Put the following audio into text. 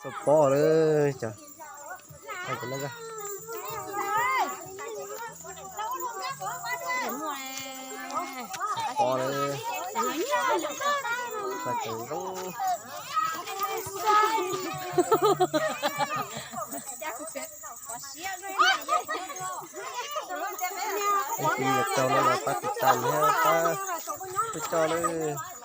Pob lawm cov. Pob lawm. Paj tseem zoo. Ib pliag yog tau no los pab tiv tas thiab pab peb coj lawm.